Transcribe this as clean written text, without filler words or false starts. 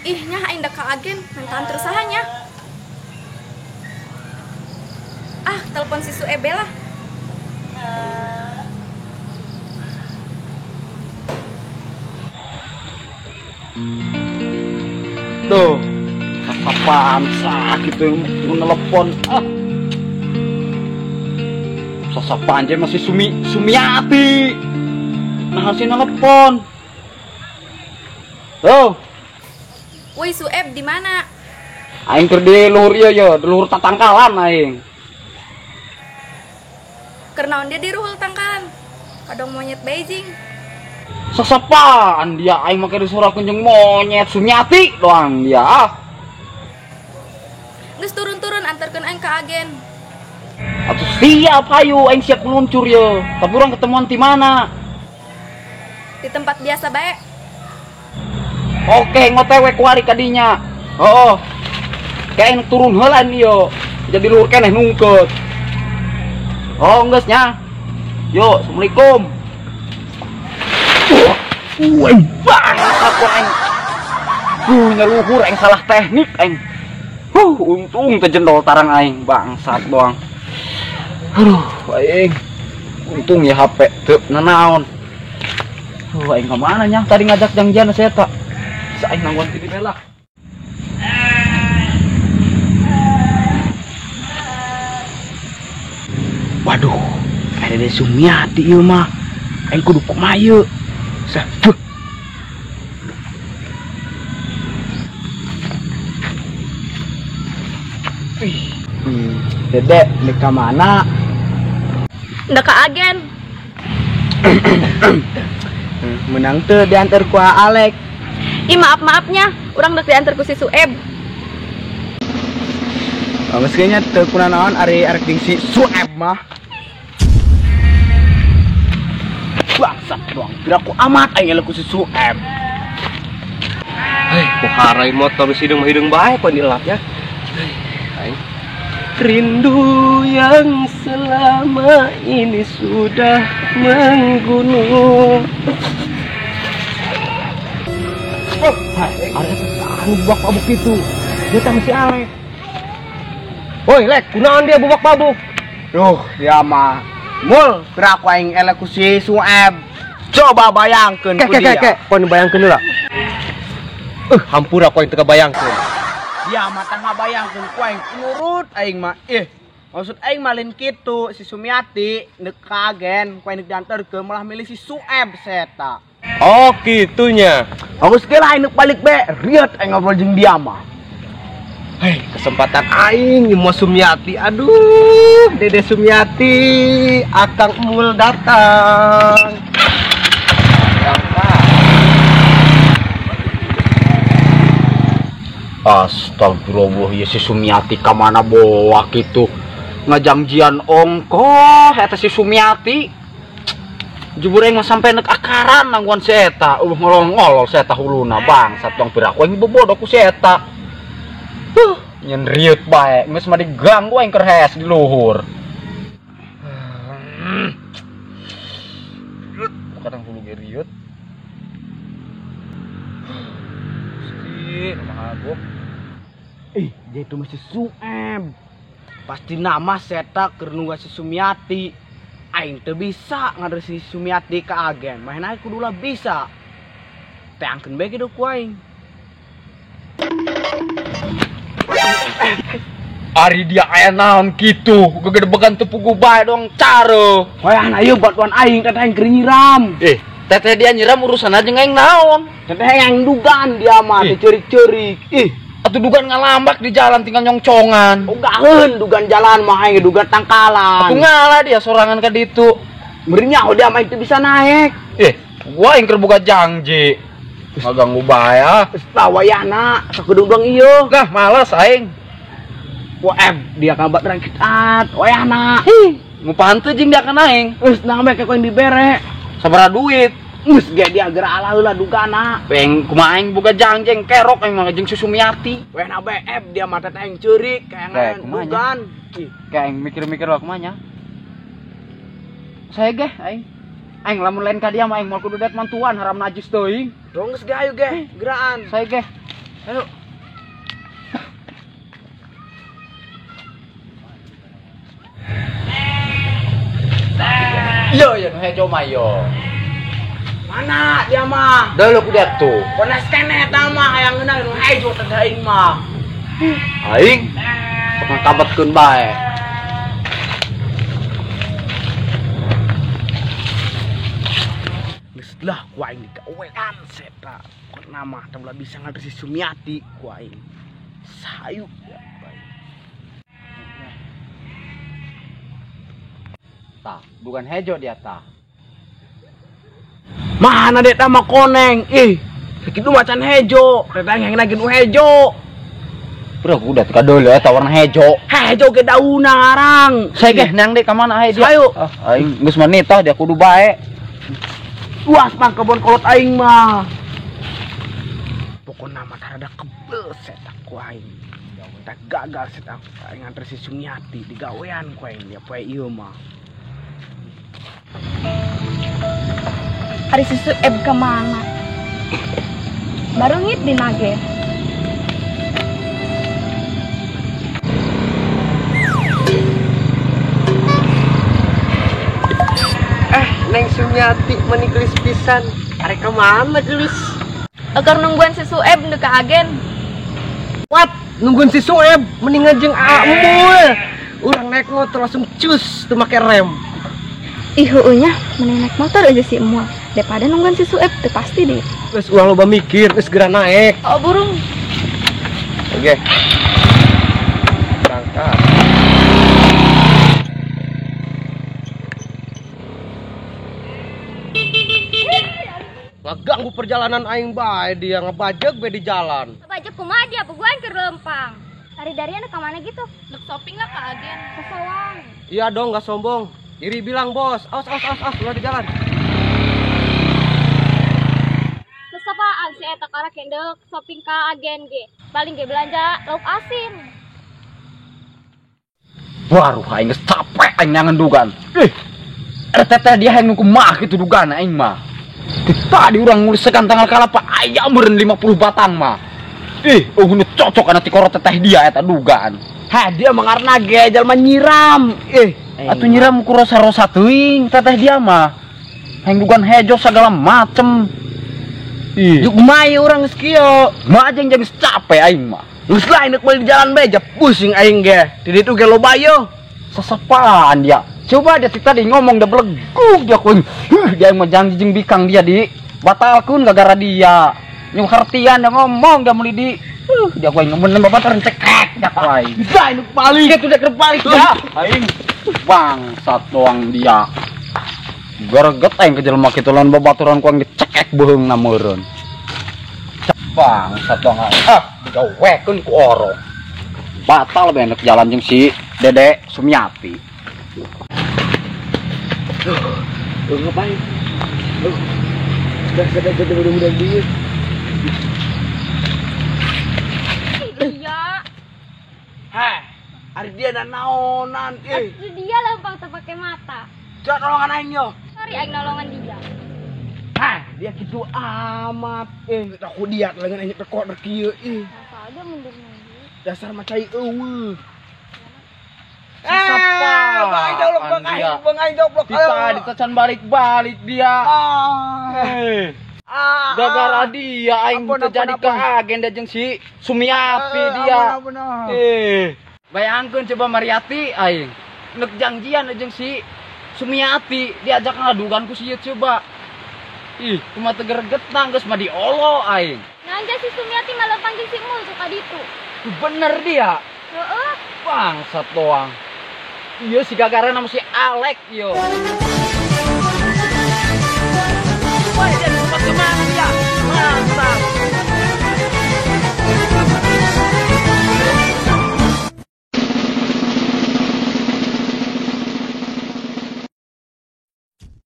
Ih nya aing da ka agen, mentaan terus saha nya. Ah, telepon si Suebe lah. Tuh, kapan sakit yang menelepon. Ah. Sasapan aja masih Sumiati. Nah, harusnya nelpon. Tuh. Woi Sueb di mana? Aing keur di luhur ieu ye, di luhur tatangkalan aing. Keur naon dia di luhur tangkalan? Kadang monyet Beijing. Sasapaan dia aing make disuruh jeung monyet Sumiati doang dia. Ah. Geus turun-turun antarkeun aing ka agen. Atuh siap hayu aing siap meluncur ye. Tapi urang ketemuan di mana? Di tempat biasa bae. Oke, ngotewe kuari kadinya. Oh, kayak turun heula ieu. Jadi luhur keneh nungkeut. Oh, geus nya. Yo, assalamualaikum. Wah, bangsat aing. Nyaluhur aing salah teknik aing. Untung teh jendol tarang aing bangsat doang. Aduh, aing. Untung ya HP teu nanaon. Aing ka mana nya tadi ngajak janjian saya tak. Aing nangguan ti bela. Waduh, ada Dede Sumiati ieu mah. Aing kudu kumaha ieu? Sah. Dede, dek ka mana? Dek ka agen. Menang teu diantar ku Alek. Ih, maaf-maafnya, urang dek diantar ku si Sueb. Geus nya teu kunanaon ari arek jeung si Sueb mah. Bangsat doang, piraku amat aing eleh ku si Sueb. Hei, kuharai motor si hideung mah hideung bae pan dilapnya. Aing rindu yang selama ini sudah menggunung. Ada anu bubak mabuk itu. Dia sama si Alek. Woi, Lek, kunaon dia bubak mabuk? Duh, dia mah mul piraku aing eleh ku si Sueb. Coba bayangkeun ku dia. Kek, kau bayangkeun heula. Hampura ku aing teu kabayangkeun. Dia mah tah ngabayangkeun ku aing nurut aing mah. Ih, maksud aing mah lain kitu si Sumiati neuk ka agen ku aing neuk diantarkeun malah milih si Sueb seta. Oh, kitunya. Aku sekali aing neuk balik be, riet aing ngobrol jeung dia mah. Hei, kesempatan aing mau Sumiati. Aduh, Dede Sumiati, Akang Mul datang. Astagfirullah, ya si Sumiati ka mana boak itu ngajangjian ongkoh eta si Sumiati. Jubur aing mah sampe nek akaran nangguan si eta, ngolol-ngolol si eta huluna bangsat dong piraku aing bobodo ku si eta. Nyen riut bae, geus mah diganggu aing keur hees di luhur. Riut, kadang hulu ge riut. Si, mah gua. Ih, dia itu masih Sueb. Pasti nama seta keur nunggu si Sumiati. Aing teu bisa nganter si Sumiati ka agen. Main aing kudu lah bisa. Teangkeun bae kitu ku aing. Ari dia aya naon kitu, gegedebegan teu puguh bae doang care. Hoyah ayo bantuan aing teteh aing keur nyiram. Teteh dia nyiram urusan aja aing naon. Teteh aing dugaan dia mah diceurik-ceurik. Ih, atuh dugaan ngalambak di jalan tinggal nyongcongan. Ugaheun dugaan jalan mah aing dugaan tangkalan. Atuh ngalah dia sorangan ka ditu. Meureun dia mah itu bisa naik. Gua aing keur boga janji. Ngaganggu bae ah. Geus tawayana sakudu doang ieu. Nah, males aing. Wah, dia kabat rangkitat wayahna. Hi, ngupahan teu jeung dia kana aing. Geus nah bae ku aing dibere. Sabaraha duit? Geus ge dia geura ala heula dugana. Peng kumaha aing boga jangjeng kerok aing mah jeung si Sumiati. Wehna bae dia mah teteh aing ceurik kayak dugan. Kayak aing mikir-mikir lah kumaha nya. Saya geh aing. Aing lamun lain ka dia mah aing moal kudu det mantuan haram najis teuing. Dong geus ge ayo ge geraan. Saya geh. Ayo. Yo ya nu hejo mah yo. Mana dia mah? Dulu ku dia tuh. Panas keneh eta mah hayang ngeunah nu hejo teh aing mah. Aing sok ngakabetkeun bae. Geus lah ku aing digawean seta. Kok nama teh ulah bisa nganter si Sumiati ku aing. Sayu ya ku aing. Tah, bukan hejo dia tah. Mana dia tah mah koneng. Ih, sakitu macan hejo. Teh yang lagi nu hejo. Bro, udah tika dulu eta warna hejo. Hejo ge dauna ngarang. Saya geh nang deui ka mana hae dia. Ayo. Ah, aing geus manitah dia kudu bae. Luas mah kebon kolot aing mah. Pokona mah rada kebel setak ku aing. Tak gagal setak aing nganter si Sumiati digawean ku aing dia poe ieu mah. Ari si Sueb kemana? Baru ngit di nage. Neng Sumiati meni gelis pisan. Arek ka mana gelis? Agar nungguan si Sueb nu ka agen. What? Nungguan si Sueb mendingan jeung Amul. Urang naik motor langsung cus teu make rem. Ih heueuh nya, mending naik motor aja si Emul. Daripada nungguan si Sueb teu pasti deh. Geus ulah loba mikir, geus geura naik. Oh burung. Oke. Berangkat. Ngaganggu perjalanan aing bae dia ngebajeg bae di jalan. Ngebajeg kumaha dia puguan keur lempang. Dari-darian ka mana gitu? Dek shopping lah ka agen. Sesewang. Iya dong, gak sombong. Iri bilang bos, awas awas awas awas ulah di jalan. Sesapaan si eta karak endek shopping ka agen ge. Paling ge belanja lauk asin. Baru aing geus capek aing nyangan dugan. Ih. Eta teh dia hayang nu kumaha kitu dugan aing mah. Tadi urang ngulisekan tanggal kalapa aya meureun 50 batang mah. Ih, eueuh nu cocok kana tikoro teteh dia eta dugaan. Heh, dia mengarna ge jalma nyiram. Ih, atuh nyiram ku rosa-rosa teuing teteh dia mah. Hayang dugan hejo segala macem. Ih, juk kumaha urang geus kieu. Mah jeung geus capek aing mah. Geus lain deuk meuli di jalan bae ja pusing aing ge. Di ditu ge loba ieu. Sesepaan dia. Coba dia tadi ngomong dia beleguk dia kuing. Dia yang janji jeung bikang dia di batalkeun gara-gara dia. Nyung hartian dia ngomong dia meuli di. Dia kuing ngebeun bapak cekek dia kuing. Bisa ini balik itu dia balik ya. Aing bangsat doang dia. Greget aing ke jelema kitu lamun babaturan kuing dicekek beuheungna meureun. Bangsat doang aing. Ah, digawekeun ku orok. Batal bae nek jalan jeung si Dede Sumiati. Ngapain? Sudah jadi mudah-mudahan dia. Iya. Heh, ari dia naonan eh. Itu dia lempang terpakai mata. Coba tolongan aing yo. Sorry aing nolongan dia. Heh, dia gitu amat eh. Aku dia lengan aing tekok kieu ih. Masa aja mundur-mundur. Dasar macai eueuh. Ditacan balik-balik dia. Gara-gara dia aing terjadi ke agenda jeung si Sumiati dia. Bayangkeun coba Mariati aing nek janjian jeung si Sumiati diajak ngadugan ku si ieu coba. Ih, kumaha teu gregetna geus mah diolo aing. Nanja si Sumiati malah panggil si Mul suka ditu. Bener dia. Heeh. Bangsat doang. Iya si gagara nama si Alek yo.